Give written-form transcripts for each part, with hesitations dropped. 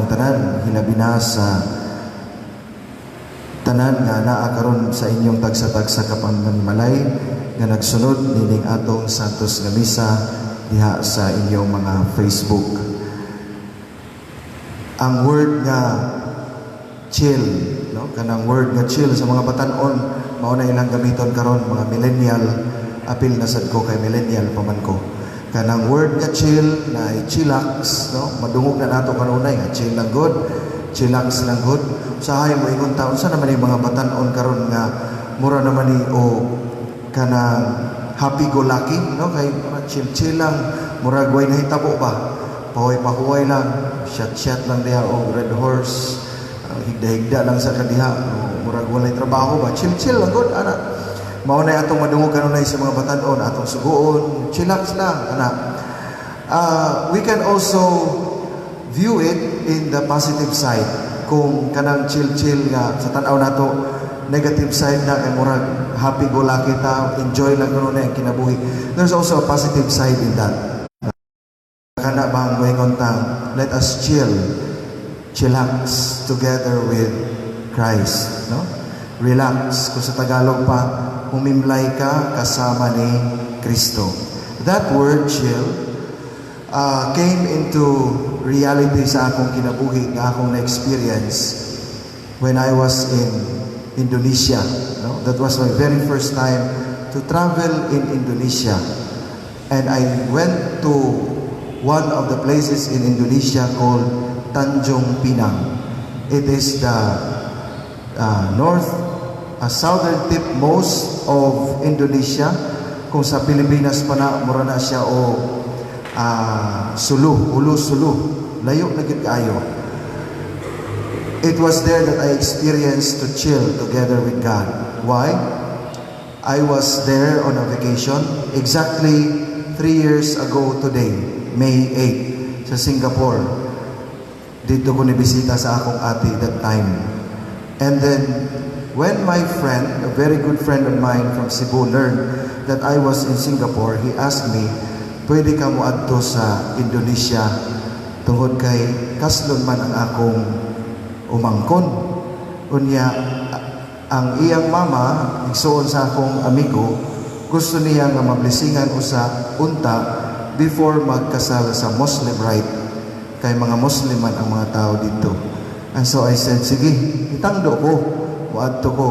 kanatong tanan, hilabi na sa tanan nga naa karon sa inyong tagsa-tagsa ka pamanimalay nga nagsunod nining atong Santos nga Misa diha sa inyong mga Facebook. Ang word nga chill, no? Kanang word nga chill sa mga batan-on, mao na ilang gamiton karon, mga millennial, apil na sad ko kay millennial pa man ko. Kanang word nga chill na chillax, no? Madungog na nato kanunay nga chill lang gud, chillax lang gud. Usahay mo ingon ta, unsa naman yung mga batan-on karon nga mura naman ni o kanang happy go lucky, no? Kay mura chill chill lang, murag way nahitabo ba? Pahuway pahuway lang, shot shot lang diha o Red Horse, higda-higda lang sa kadiha, o murag walay trabaho ba? Chill chill lang gud ana. Mao na atong madungog kanunay sa mga batan-on, atong suguon, chillax lang ana. We can also view it in the positive side. Kung kanang chill-chill nga sa tan-aw nato negative side na kay murag happy go lucky ta, enjoy lang kuno na ang kinabuhi. There's also a positive side in that. Kana bang moingon tang let us chill, chillax together with Christ, no? Relax, kung sa Tagalog pa, humimlay ka kasama ni Kristo. That word chill came into reality sa akong kinabuhi nga akong na-experience when I was in Indonesia. No? That was my very first time to travel in Indonesia. And I went to one of the places in Indonesia called Tanjung Pinang. It is the north, southern tip most of Indonesia. Kung sa Pilipinas pa na, mura na siya o Sulu, Ulu Sulu. Layo na gid kaayo. It was there that I experienced to chill together with God. Why? I was there on a vacation exactly 3 years ago today, May 8, sa Singapore. Didto ko nibisita sa akong ate that time. And then, when my friend, a very good friend of mine from Cebu, learned that I was in Singapore, he asked me, "Pwede ka mo adto sa Indonesia tungod kay kaslon man ang akong umangkon." Unya, ang iyang mama, igsuon sa akong amigo, gusto niya nga mablesingan usa unta before magkasal sa Muslim rite. Kay mga Muslim man ang mga tao didto. And so I said, "Sige, itangdo ko, muadto ko,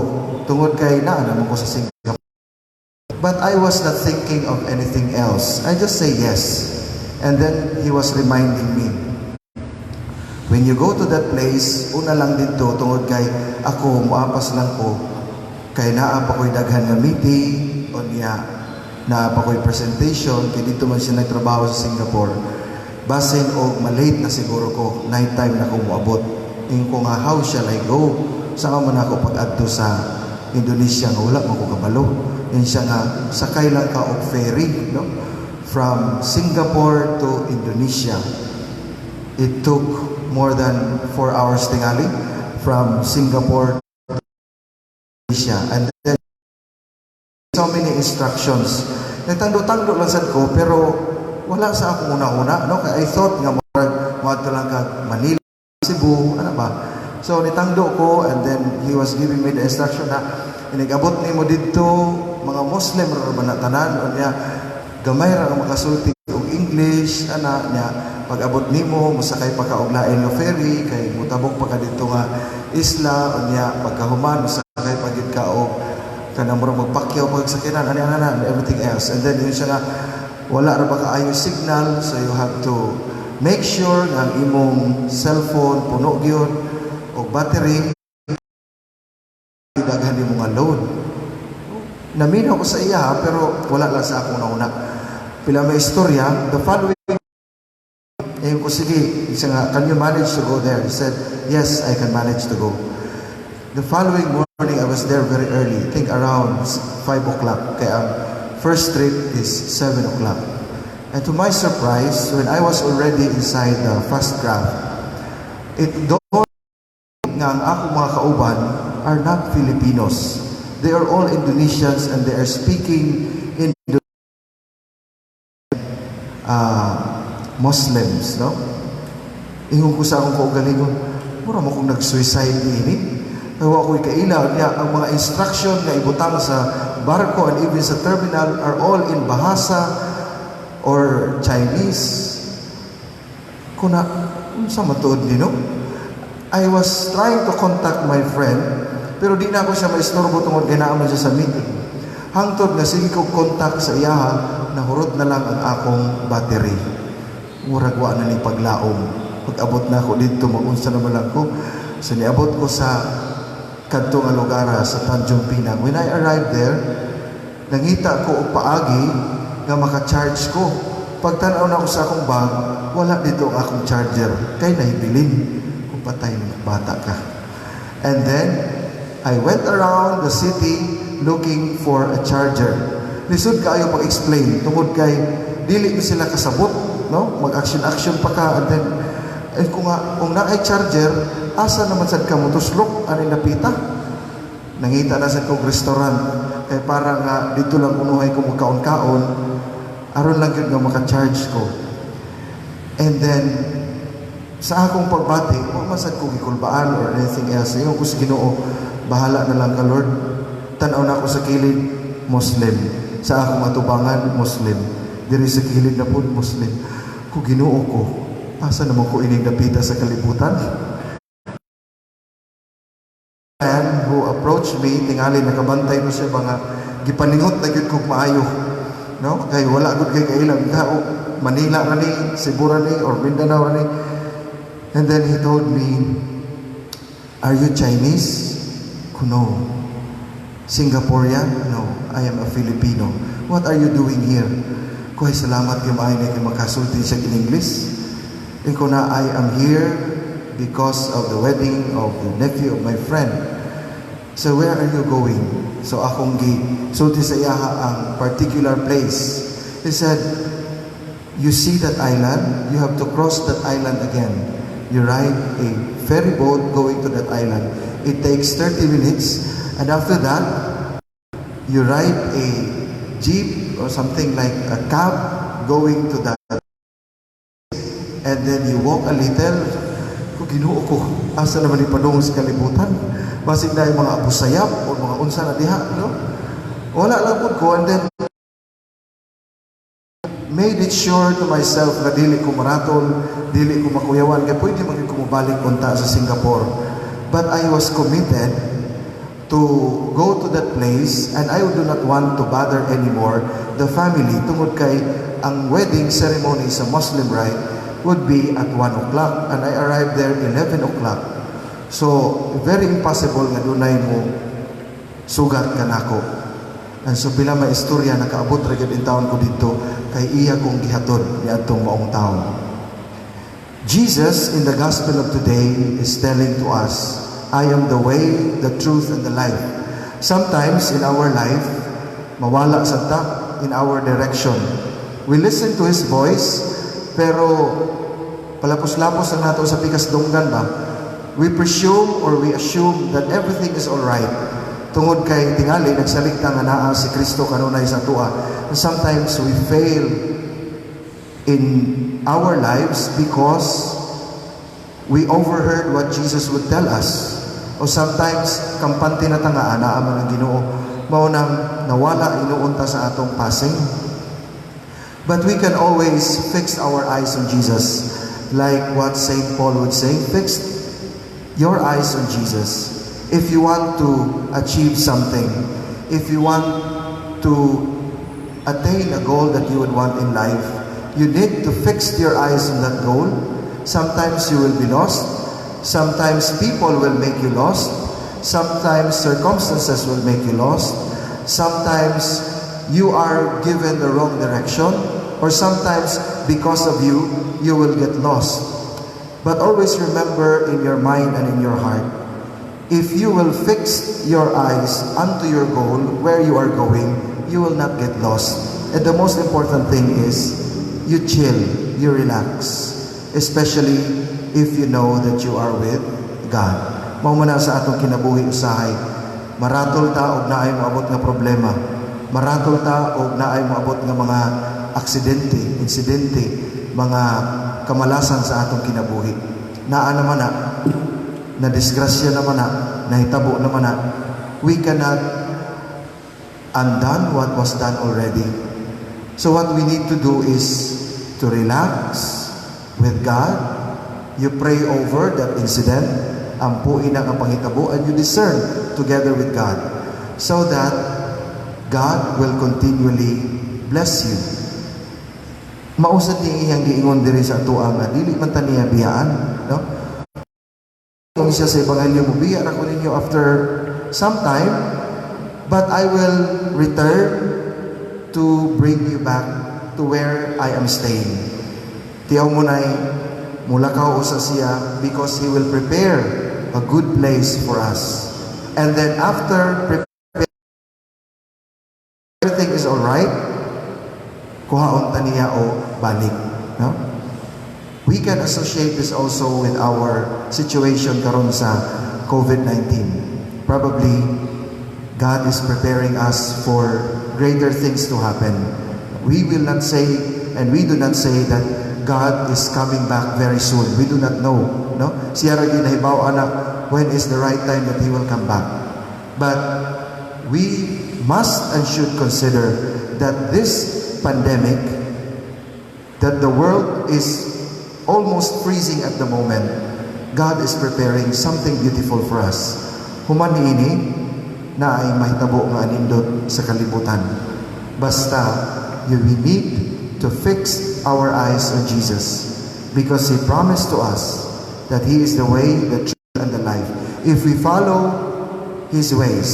tungod kay naa naman ko sa Singapore." But I was not thinking of anything else. I just say yes. And then he was reminding me, "When you go to that place, una lang didto tungod kay ako muapas lang ko kay naa pa ko'y daghan nga meeting, unya naa pa ko'y presentation," kay didto man siya nagtrabaho sa Singapore. "Basin og malate na siguro ko, night time na ko moabot." Ingon ko nga, "How shall I go? Saan man ako pag-adto sa Indonesia nga wala man ko kabalo?" Ingon siya nga, "Sakay lang ka og ferry, no? From Singapore to Indonesia. It took more than 4 hours tingali from Singapore to Indonesia. And then, so many instructions. Nagtangdo-tangdo lang sad ko, pero wala sa akong una-una. No? Kaya I thought nga murag moadto lang ka Manila, Cebu, ano ba? So nitangdo ko and then he was giving me the instruction na inigabot nimo didto, mga Muslim ra ba na tanan, unya gamay ra ang makasulti og English ana niya. Pag-abot nimo, mosakay pa ka og lain nga ferry kay mutabok pa ka didto nga isla. Unya pagkahuman, mosakay pa gid ka og kanang murag magpakyaw pag sakyanan ani ana and everything else. And then ingon siya nga wala ra ba kaayo signal, so you have to make sure nga ang imong cellphone puno gyud og battery, daghan nimo nga load. Naminaw ko sa iya pero wala lang sa akong nauna. Pila may istorya, the following ingon ko, "Sige." Siya nga, "Can you manage to go there?" He said, "Yes, I can manage to go." The following morning, I was there very early, I think around 5 o'clock. Kaya ang first trip is 7 o'clock. And to my surprise, when I was already inside the fast craft, it dawned nga ang akong mga kauban are not Filipinos. They are all Indonesians and they are speaking in Muslims, no? Ingon ko sa akong kaugalingon, mura man kong nag-suicide ini. Kay wa ko'y kaila niya, ang mga instruction nga ibutang sa barko and even sa terminal are all in Bahasa or Chinese. Kuna, unsa matuod ni, no? I was trying to contact my friend, pero di na ako siya maistorbo tungod kay naa man siya sa meeting. Hangtod nga sige ko contact sa iyaha, nahurot na lang ang akong battery. Murag wa na ni paglaom. Pag-abot na ako dito, mag-unsa naman lang ko. So niabot ko sa kadto nga lugar sa Tanjung Pinang. When I arrived there, nangita ko og paagi nga maka-charge ko. Pagtanaw na ako sa akong bag, wala dito ang akong charger. Kay nahibilin. Kung patay ng bata ka. And then, I went around the city looking for a charger. Lisod kaayo pag-explain tungod kay dili ko sila kasabot, no? Mag-action-action pa ka and then eh, kung nga, kung naay charger, asa naman sad ka motuslok ani napita? Nangita na sad kog restaurant kay para nga dito lang kunuhay ko magkaon-kaon aron lang gyud nga maka-charge ko. And then sa akong pagbati, wa man sad ko gikulbaan or anything else. Ingon ko sa Ginoo, "Bahala na lang ka, Lord." Tan-aw na ako sa kilid, Muslim. Sa akong atubangan, Muslim. Diri sa kilid na pud, Muslim. Ko Ginoo ko, asa naman ko ining dapita sa kalibutan? Man who approached me, tingali nakabantay mo siya ba nga gipaningot na gyud kog maayo. No? Kay wala gud kay kailang tao. Manila ra ni, Cebu ra ni, or Mindanao ra ni. And then he told me, "Are you Chinese?" Ko, "No." "Singaporean?" "No, I am a Filipino." "What are you doing here?" Ko, "Ay, salamat kay maayo na kay makasulti siya in English." Ingon ko na, "I am here because of the wedding of the nephew of my friend." "So where are you going?" So akong gi sulti sa iyaha ang particular place. He said, "You see that island? You have to cross that island again. You ride a ferry boat going to that island. It takes 30 minutes. And after that, you ride a jeep or something like a cab going to that. And then you walk a little." Kung Ginoo ko, asa naman ipadung sa kalibutan? Basig na yung mga Abu Sayyaf o mga unsa na diha, no? Wala lang pud ko and then made it sure to myself na dili ko maratol, dili ko makuyawan, kaya pwede man gyud ko mobalik unta sa Singapore. But I was committed to go to that place and I do not want to bother anymore the family tungod kay ang wedding ceremony sa Muslim rite would be at 1 o'clock and I arrived there 11 o'clock. So, very impossible nga dunay mo sugat kanako. And so pila may istorya, nakaabot ra gyud intawon ko dito kay iya kong gihatod niadtong maong taon. Jesus in the gospel of today is telling to us, "I am the way, the truth, and the life." Sometimes in our life, mawala sa ta in our direction. We listen to His voice, pero palapos-lapos ang nato sa pikas dunggan ba? We presume or we assume that everything is all right. Tungod kay tingali nagsalig ta nga naa si Kristo kanunay sa atoa. And sometimes we fail in our lives because we overheard what Jesus would tell us. O sometimes, kampante na ta nga, naa man ang Ginoo. Mao nang nawala hinuon ta sa atong passing. But we can always fix our eyes on Jesus. Like what St. Paul would say, "Fix your eyes on Jesus." If you want to achieve something, if you want to attain a goal that you would want in life, you need to fix your eyes on that goal. Sometimes you will be lost. Sometimes people will make you lost. Sometimes circumstances will make you lost. Sometimes you are given the wrong direction. Or sometimes because of you, you will get lost. But always remember in your mind and in your heart, if you will fix your eyes unto your goal, where you are going, you will not get lost. And the most important thing is, you chill, you relax. Especially if you know that you are with God. Mao man na sa atong kinabuhi usahay, maratol ta og naay moabot nga problema. Maratol ta og naay moabot nga mga aksidente, insidente, mga kamalasan sa atong kinabuhi. Naa naman na, na disgrasya naman na, nahitabo naman na, we cannot undone what was done already. So what we need to do is to relax with God. You pray over that incident, ampuin ang panghitabo, and you discern together with God so that God will continually bless you. Mao sad ni iyang giingon diri sa atoa nga dili man ta niya biyaan, no? Kung siya sa ebanghelyo, "Mubiya ra ko ninyo after some time, but I will return to bring you back to where I am staying." Tiyaw mo na'y mulakaw usa siya because He will prepare a good place for us. And then after prepare, everything is all right, kuhaon ta niya og balik. No? We can associate this also with our situation karon sa COVID-19. Probably, God is preparing us for greater things to happen. We will not say, and we do not say that God is coming back very soon. We do not know. No? Siya ra gyud nahibaw ana when is the right time that He will come back. But we must and should consider that this pandemic, that the world is almost freezing at the moment, God is preparing something beautiful for us. Human niini, naay mahitabo nga anindot sa kalibutan. Basta, we need to fix our eyes on Jesus because He promised to us that He is the way, the truth, and the life. If we follow His ways,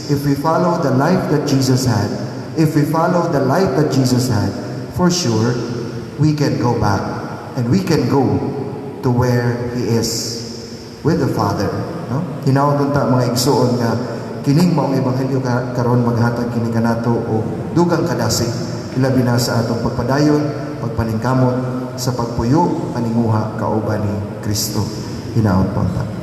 if we follow the life that Jesus had, if we follow the light that Jesus had, for sure, we can go back and we can go to where He is with the Father. No? Hinaot unta, mga igsuon, nga kining maong ebanghelyo karon maghatag kini kanato og dugang kadasig, ilabi na sa atong pagpadayon, pagpaningkamot sa pagpuyo, paninguha kauban ni Kristo. Hinaot pa unta.